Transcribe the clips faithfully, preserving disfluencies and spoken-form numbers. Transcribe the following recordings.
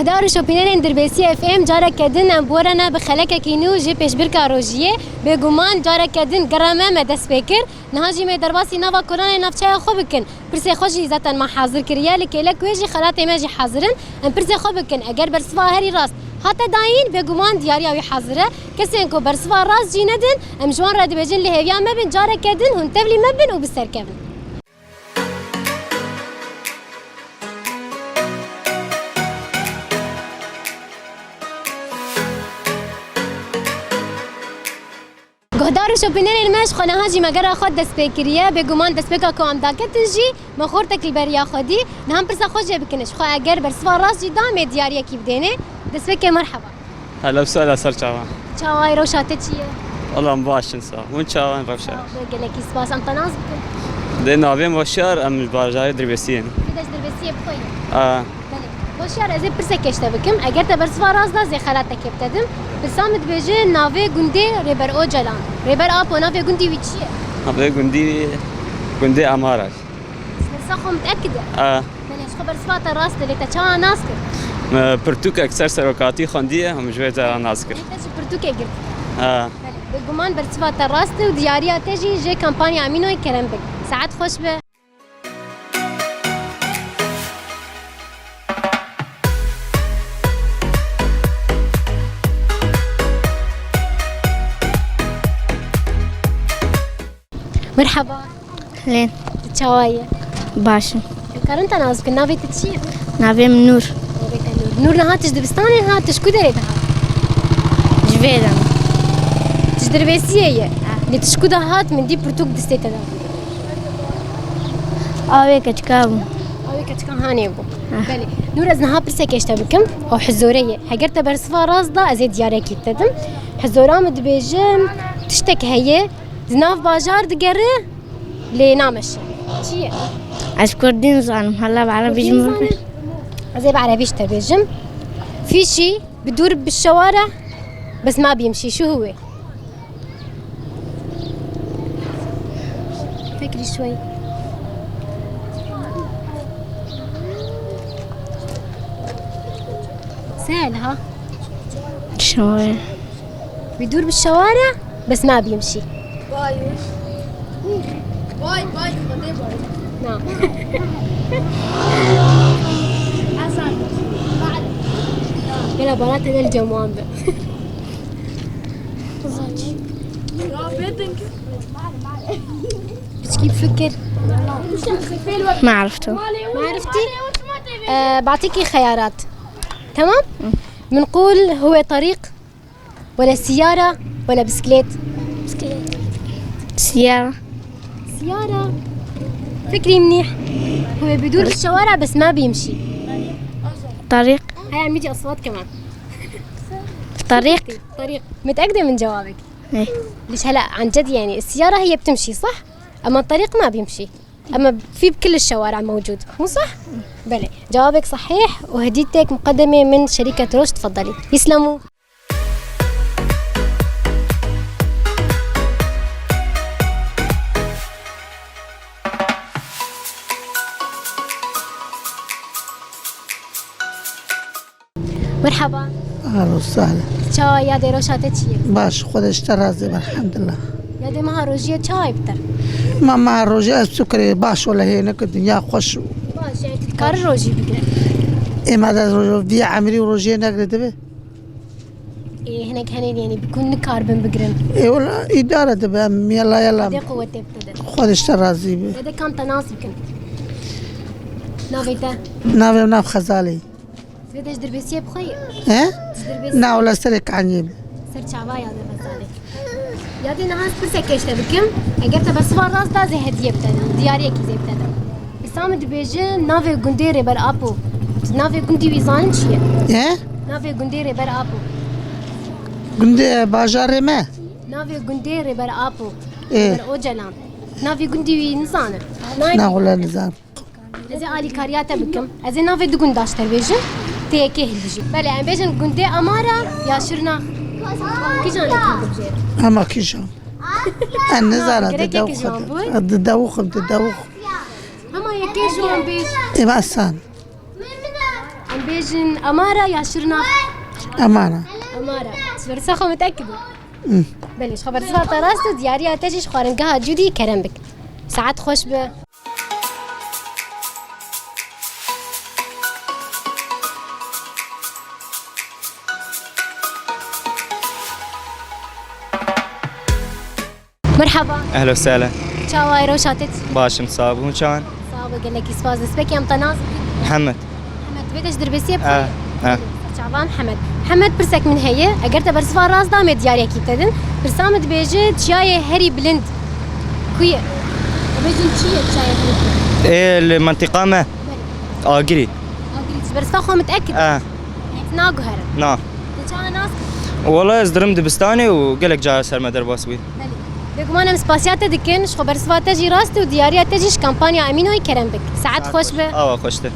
Guhdar û şopînerên Dirbêsî F M, careke din em bi we re ne bi xelekekî nû ji pêşbirka rojiyê. Bêguman careke din gere me, me dest pê kir. Niha jî me derbasî nava kolanê navçeya xwe bikin. Pirsê xwe jî zaten me hazir kiriye, li kêlek wê jî xelatê me jî hazir in. Em pirsê xwe bikin, eger bersiva herî rast hate dayîn, bêguman diyariya wî hazir e. Kesên ku bersiva rast jî nedin, em ji wan re dibêjin, li hêviya me bin, careke din hûn tevlî me bin û bi ser kevin. Guhdar û şopînerên me, ji xwe niha jî me gera xwe dest pê kiriye. Bêguman destpêka ku em daketin jî me xortek li beriya xwe dî. Niha em pirsa xwe jê bikin, ji xwe eger bersiva rast jî da, me diyariyekî bidêne. Destpêkê merheba. Hela wisa, hela ser çavan. Çawa ye, rewşa te çi ye? Wela em baş in, sax. Hûn çawan, rewşa? Sax be, gelekî spas. Em te nas bikin. Dê navê min Başar, em ji bajarê Dirbêsiyê ne. Dê ji Dirbêsiyê bi xwe ye? A. Belê. Başar, ez ê pirseke ji te bikim. Eger te bersiva rast da, ez ê xelatekê bi te dim. Pirsa min dibêje navê gundê Rêber Ocalan. Rêber Apo, navê gundî wî çi ye? Navê gundî, gundê Amara. Ji bersiva xwe mitekid e? A. Belê, ji xwe bersiva te rast e, lê te çawa nas kir? Me pirtûkek ser serokatî xwendiye, em ji wê te re nas kir. Lê te ji pirtûkê girtiye? A. Belê, bêguman bersiva te rast e û diyariya te jî ji kampanya Emînoyê kerem bik. Saet xweş be. Merhaba. Lên. Çawa ye? Baş in. Em karin te nas bikin, navê te çi ye? Navê min Nûr. Navê te Nûr. Nûr, niha tu ji dibistanê hat, tu ji ku derê dihat? Ji vê de me. Tu ji Dirbêsiyê ye? Ha. Lê tu ji ku de hat, min dî pirtûk distê te de. Avê keçika bû. Avê keçika hanê bû. Ha. Belê. Nûr, ez niha pirsekê ji te bikim. O hizore ye. Heger te bersiva rast da, ez ê diyarekî te dim. Hizora min dibêje, tiştek heye, di nav bajar digere, lê nameşe. Çi ye? Ez kurdî nizanim, hela bi erebî ji min re. Ez ê bi erebî ji te bêjim. Fîşî bi dûr bi şewara, bes ma bîmşî, şu huwê. Fikirî şwey. Sehel ha? Şewara. Bi dûr bi şewara, bes ma bîmşî. Vay. Vay, vay, Xwedê vay. Na. Gela bala te del cem wan be. Piçkî fikir. ما عرفته. ما عرفتي؟ آه، بعطيكي خيارات. تمام؟ بنقول هو طريق ولا سيارة ولا بسكليت؟ بسكليت. سيارة. سيارة. فكري منيح. هو بيدور في الشوارع بس ما بيمشي. طريق. هاي عم يجي أصوات كمان. طريق. طريق. متأكدة من جوابك؟ إيه. ليش هلأ عن جد يعني السيارة هي بتمشي صح؟ أما الطريق ما بيمشي. أما في بكل الشوارع موجود، مو صح؟ بلى، جوابك صحيح، وهديتك مقدمة من شركة روش، تفضلي. يسلموا. Merhaba. Ahlan sahlan. Çawa ya, dê roşa te çi ye? Baş, Xwedê ji te razî be, elhamdulillah. Ya dê meha rojiyê çawa ye bi te? Ma meha rojiyê ez çi kirê, baş wele hê neke dinya xweş û. Baş, yani tu dikarî rojî bigire? Ê ma de rojî, vî emrî û rojiyê negire dibe? Ê, hinek hene yani bi ku nikarbin bigirin. Ê, wela îdare dibe, em yela yela. Xwedê quwetê bi te de. Xwedê ji te razî be. Ya dê kam te nas bikin. Navê te? Navê min nav Xezalê. Vê de ji Dirbêsiyê bi xwe ye? He? Ji Dirbêsiyê. Na, wela serê Kaniyê be. Ser çava ya de Xezalê. Ya dê niha ez pirsekê ji te bikim. Eger te bersiva rast da, ez ê hediyê bi te dim. Diyariyekî zê bi te dim. Îsa min dibêje navê gundê Rêber Apo. Tu navê gundî wî zanî çi ye? He? Navê gundê Rêber Apo. Gundê bajarê me? Navê gundê Rêber Apo. Ê. Rêber Ocalan. Navê gundî wî nizane. Na, wela nizan. Ez ê alîkariya te bikim. Ez ê navê du gunda ji te bêjim. Tê yekê hilbijî. Belê, em bêjin gundê Amara ya Şirnax. Kîjan li te dibijêre? Ama kîjan? Ez nizana, gerek di dewixim. Di dewixim, di dewixim. Hema yekê ji wan bêj. Ê, me esan. Em Bêjin Amara ya Şirnax? Amara. Amara. Ji bersa xwe mitekid e. Hmm. Belê, ji xwe bersiva te rast û diyariya te jî ji xwaringeha Cûdî kerem bik. Saet xweş be. Merhaba. Ehlen we sehlen. Çawa ye, rewşa te çi? Baş im, sax bû, çawan? Sax bû, gelekî spas. Destpêkê em te nas bikin. Hemed. Hemed, vê de ji Dirbêsiyê bû? Eh, eh. Çavan Hemed. Hemed, pirsek min heye. Eger te bersiva rast da, me diyariyekî te din. Pirsa min dibêje, çiyayê herî bilind ku ye? Dibêjin çi ye çiyayê herî bilind? Ê, li mentiqa me. Belê. Agirî. Agirî. Ji bersiva xwe mitekid? Eh. Naguherin. Na. Te çawa nas kir? Wala ez dirim dibistanê û gelek cara ser me derbas bûye. Belê. Bêguman em spasiya te dikin, ji xwe bersiva te jî rast û diyariya te jî ji kampanya Emînoyê kerem bik. Saet xweş be. Awa xweş te.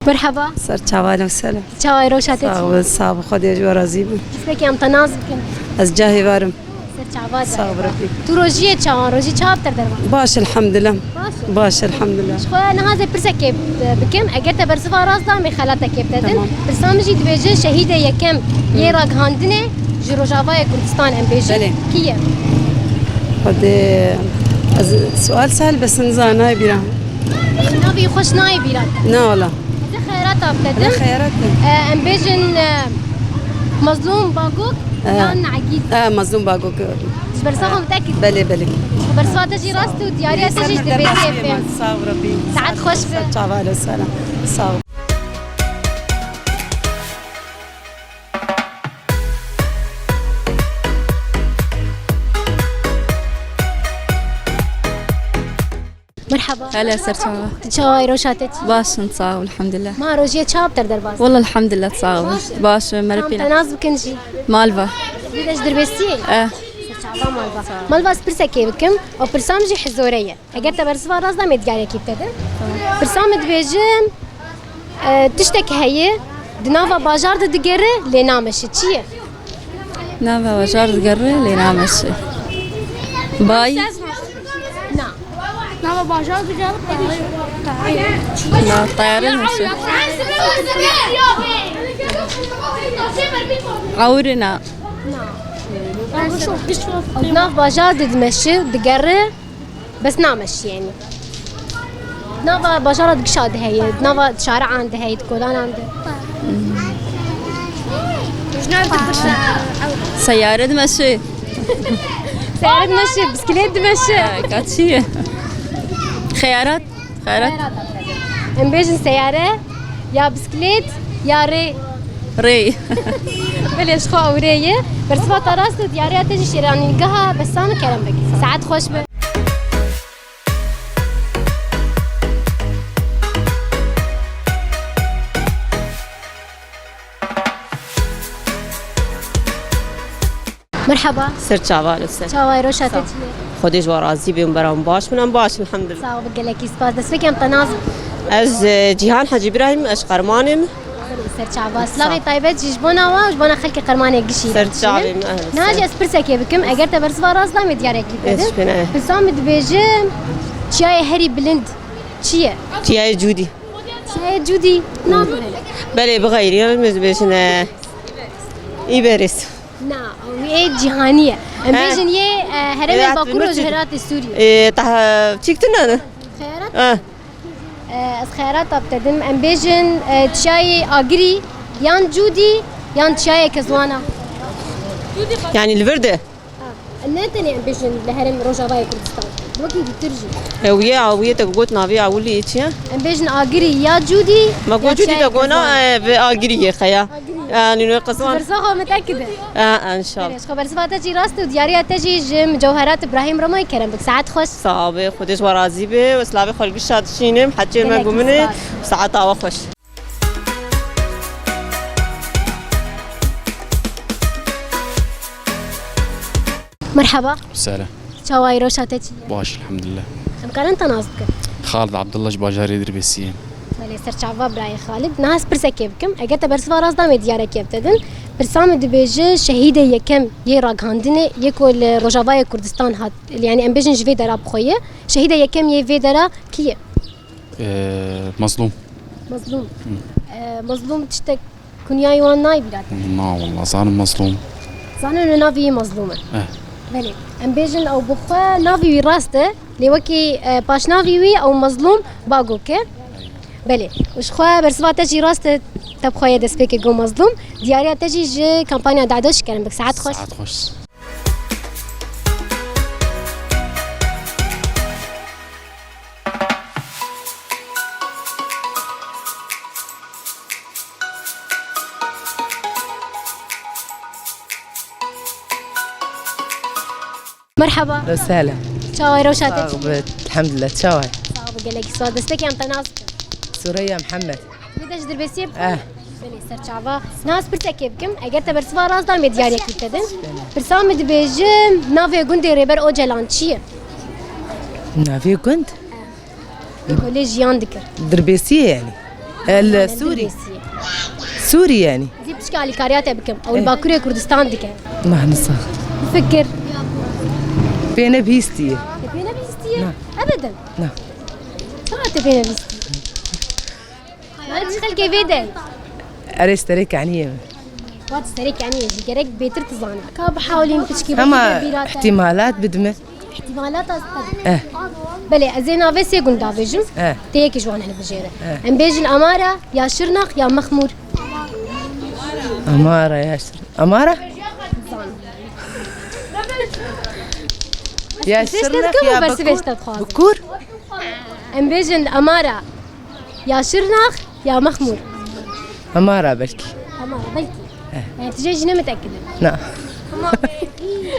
Merhaba. Ser çavan, ew selam. Çawa ye, rewşa te çi? Sax ol, sax ol, Xwedê ji we razî be. Destpêkê em te nas bikin. Ez Cahê Var im. Ser çava de. Sax ol, Rebî. Tu rojiyê çawan, rojî çawa bi te derbas? Baş, elhamdulillah. Baş e. Baş, elhamdulillah. Ji xwe niha ez ê pirsekê, e, bikim. Eger te bersiva rast da, em ê xelatekê bi te din. Tamam. Pirsa min jî dibêje şehîdê yekem yê ragihandinê ji Rojavayê Kurdistan em bêjin. Belê. Kî ye? Xwedê, ez sual sal bes nizanim, nayê bîra. Navê xwe jî nayê bîra te? Na wala. Ez ê xeyarata bi te din. Xeyarat e. E, em bêjin, e, Mazlûm Bagok, e, yan Egîd? E, Mazlûm Bagok. Ji bersa xwe mitekid? Belê, belê. Bersa te jî rast û diyariya te jî ji Dirbêsiyê fêm. Sağ ol, Rebî. Saet xweş be. Ser çava, ehl û sehlen. Sağ ol. Merhaba. Hele ser çava. Çawa ye, rewşa te çi? Baş in, sağ ol, elhamdülillah. Ma rojiyê çawa bi te derbas? Wala elhamdülillah, sağ ol. Baş in. Baş in, merhaba. Em te nas bikin jî. Malva. Vî de ji Dirbêsiyê? Eh. Ser çava Malva. Malva, ez pirsekê bikim, û pirsa min jî hizore ye. Eger te bersiva rast da, me diyariyekî bi te din. Tamam. Pirsa min dibêjim, e, tiştek heye, di nava bajar de digere, lê nameşe. Çi ye? Nava bajar digere, lê nameşe. Bay? Na. Nava bajar digere, tayare. Na, tayare naşe. Awirina. Na. Nav bajar de dimeşe, digere. Bes nameşî, yanî. Nava bajara di gişa de heye, nava şari'an de heye, di kodanan de. Seyare dimeşe. Seyare dimeşe, bisiklet dimeşe. Ha, ka çi ye? Xeyarat, xeyarat. Em bêjin seyare, ya bisiklet, ya rê. Rê. Belê, ji xwe ew rê ye. Bersiva te rast e, diyariya te jî şêranîgeha Besamê kerem bike. Saet xweş be. Merhaba. Ser çava, li ser. Çawa ye, rewşa te çi ye? Xwedê ji we razî be, bera min baş, min em baş, elhamdülillah. Sağ ol, gelekî spas. Destpêkê em te nas bikin. Ez, e, Cîhan Hecî Îbrahîm, ez ji Qermanê me. Ser çava. Sağ ol. Silavê taybet jî ji bona we, ji bona xelkê Qermanê gişî. Ser çavê me, ehlen. Niha jî ez pirsekê bikim, eger te bersiva rast da, me diyariyekî te din. Pirsa min dibêje, çiyayê herî bilind çi ye? Çiyayê Cûdî. Çiyayê Cûdî. Na. Belê, bi xeyrî, em dibêjin, e, Îberês. Na, wî yê cîhanî ye. Em bêjin yê, e, herêmên Bakur û Rojhilatê Sûriyê. E, tah-, çîk tune ne? Xeyarat? Ha. E, ez xeyarata bi te dim. Em bêjin, e, çiyayê Agirî, yan Cûdî, yan çiyayê Kezwana. Yanî li vir de? Ha. Ne tenê em bêjin li herêm Rojavayê Kurdistan. Wekî dîtir jî. E, wî yê, wî yê te got navê ewilî yê çi ye? Em bêjin Agirî ya Cûdî, me got ya Cûdî çiyayê te got na, Kezwana. E, vê Agirî yê xeya. Agirî. Yanî wê Qezwan. Bersa xwe mitekide. E, e, înşallah. Belê, ji xwe bersiva te jî rast û diyariya te jî ji Micewherat Îbrahîm Remoyê kerem bik. Saet xweş. Sax be, Xwedê ji we razî be. Wê silavê xwe li gişa dişînim. Heçê me guminê. Gelekî spas. Saeta we xweş. Merhaba. Sere. Çawa ye, rewşa te çi ye? Baş, elhamdülillah. Em karin te nas bikin? Xalid Abdullah ji bajarê Dirbêsiyê. Belê, ser çava birayê Xalid. Niha ez pirsekê bikim. Eger te bersiva rast da, me diyariyekê bi te din. Pirsa min dibêje şehîdê yekem yê ragihandinê yê ku li Rojavayê Kurdistan hat, yani em bêjin ji vê dera bi xwe ye. Şehîdê yekem yê vê dera kî ye? Ee, Mazlûm. Mazlûm. Ee, Mazlûm tiştek kunyayê wan nayê bîra te? Na, wallah, zanim Mazlûm. Zanin wê navê wî Mazlûm e? Eh. Belê. Em bêjin ew bi xwe navê wî rast e, lê wekî, e, paşnavî wî ew Mazlûm Bagok e. Belê. Û ji xwe bersiva te jî rast e, te bi xwe ye destpêkê got Mazlûm. Diyariya te jî ji kampanya Dado şikerin bik. Saet xweş. Saet xweş. Merhaba. Sehlen. Çawa rewşa te çi? Sağ ol, elhamdülillah, çawa? Sağ ol, gelek sağ ol. Destekê em te nas bikin. Sureyya Mihemed. Vê de ji Dirbêsiyê? Eh. Belê, serçava. Nas pirsekê bikim. Eger te bersiva rast da, me diyariyekî te din. Pirsa min dibêjim, navê gundê Rêber Ocalan çi ye? Navê gund? Lê jiyan dikir. Dirbêsiyê yani. El Sûrî. Dirbêsiyê. Sûrî yani. Ez ê piçka alîkariya te bikim. Ew li Eh. Bakurê Kurdistan dike. Mahnisa. Fikir. Pê nebihîstiye. Te pê nebihîstiye? Na. Ebeden. Na. Çawa te pê nebihîstiye? Çi xelkê vê de? Erê, serê kaniyê min. Wat serê kaniyê jî gerek bêtir tizane. Ka bihawlîn piçkî Ama bêtir bîra te. Ihtimalat bidime. Ihtimalat az tabii. Eh. Belê, ez ê navê sê gund davêjim. Eh. Tê yekî ji wan hilbijêre. Eh. Em bêjin Amara, ya Şirnax, ya Mexmûr. Amara, ya Şirnax. Amara? Ya Şirnax, ya Bikur. Bikur? Em bêjin Amara, ya Şirnax, ya Mexmûr. Amara belkî. Amara belkî. Eh. Yani tu jê jî ne mitekid e? Na.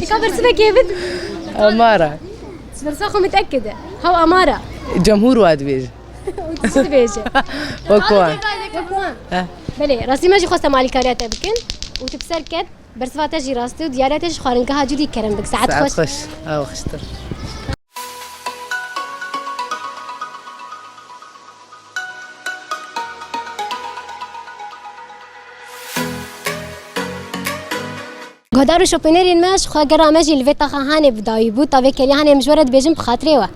Tika bersivekê bid. Amara. Bersa xwe mitekid e. Haw Amara. Cemhûr wa dibêje. Û tu çi dibêje? Wek wan. Wek wan. Eh. Belê, rastî me jî xwestem alîkariya te bikin. Û tu bi ser ket. Bersiva te jî rast e û diyariya te ji xwaringeha Cûdî kerem bik. Saet xweş. Saet xweş. Ew xweştir. Guhdar û şopînerên me, ji xwe gera me jî li vê taxa hanê bi dawî bû, ta vê keriya hanê em ji we re dibêjin bi xatirê we.